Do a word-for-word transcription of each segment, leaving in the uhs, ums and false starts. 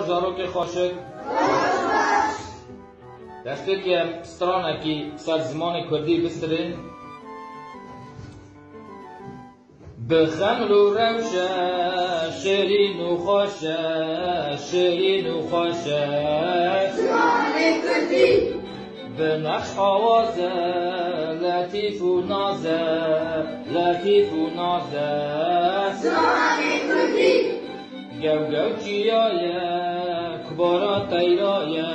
Zarokê xweşik. Destpêkê em stranekî ser zimanê kurdî bistirên. Bi xeml û rewş e, şêrîn û xweş e, şêrîn û xweş e. Zimanê kurdî. Bi nexş awaz e, letîf û naz e, letîf û naz e. Zimanê kurdî. Gewgew çiya ye, kubara teyra ye,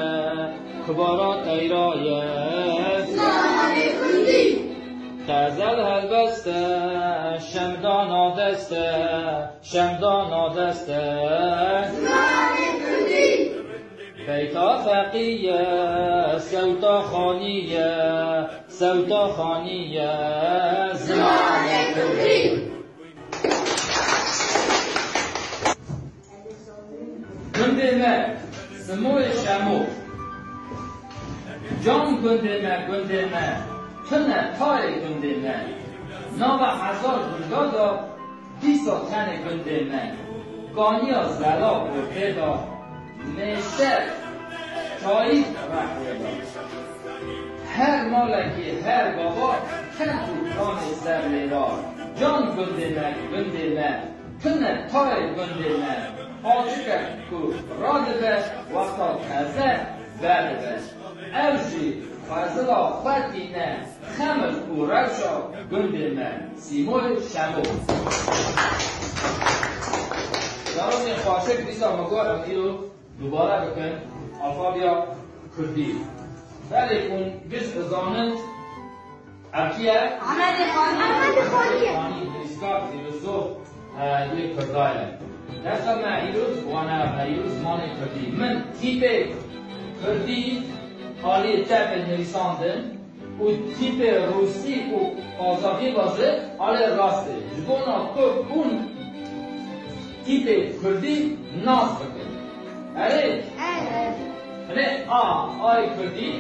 kubara teyra ye. Zimanê kurdî. Xezel helbest e, şemdana dest e, şemdana dest e. Zimanê kurdî. Beyta feqî ye, sewta xanî ye, sewta xanî ye. Zimanê kurdî. Gundê me, Simoyê Şemo. Can gundê me, gundê me, tune tayê gundê me. Nava hezar gunga da, dîsa tenê gundê me. Kaniya zela gotê da, mêşe çayî rehwê da. Her malekî, her gava, kend û kanê ser lêra. Can gundê me, gundê me, tune tayê gundê me. Paçike ku radibe, wexta teze vedibe. Ev jî xwezila xwe tîne, xemil û rewşa gundê me. Sîmoy Şemo. Zarokên xweşik, dîsa me got em îro dubare bikin alfabeya kurdî. Belê hûn giş dizanin, ev kî ye? Amedê Xanî. Amedê Xanî ye. Xanî, nivîskar, fîlosof, e, yê Kurda ye. Dersa me îro, wana me îro zimanê kurdî. Min tîpê kurdî alî çepê nivîsandin û tîpê rûsî û qazaxî ve jî alê rastê. Ji bona ku hûn tîpê kurdî nas bikin. Erê? Erê. Hinê A, Ayê kurdî.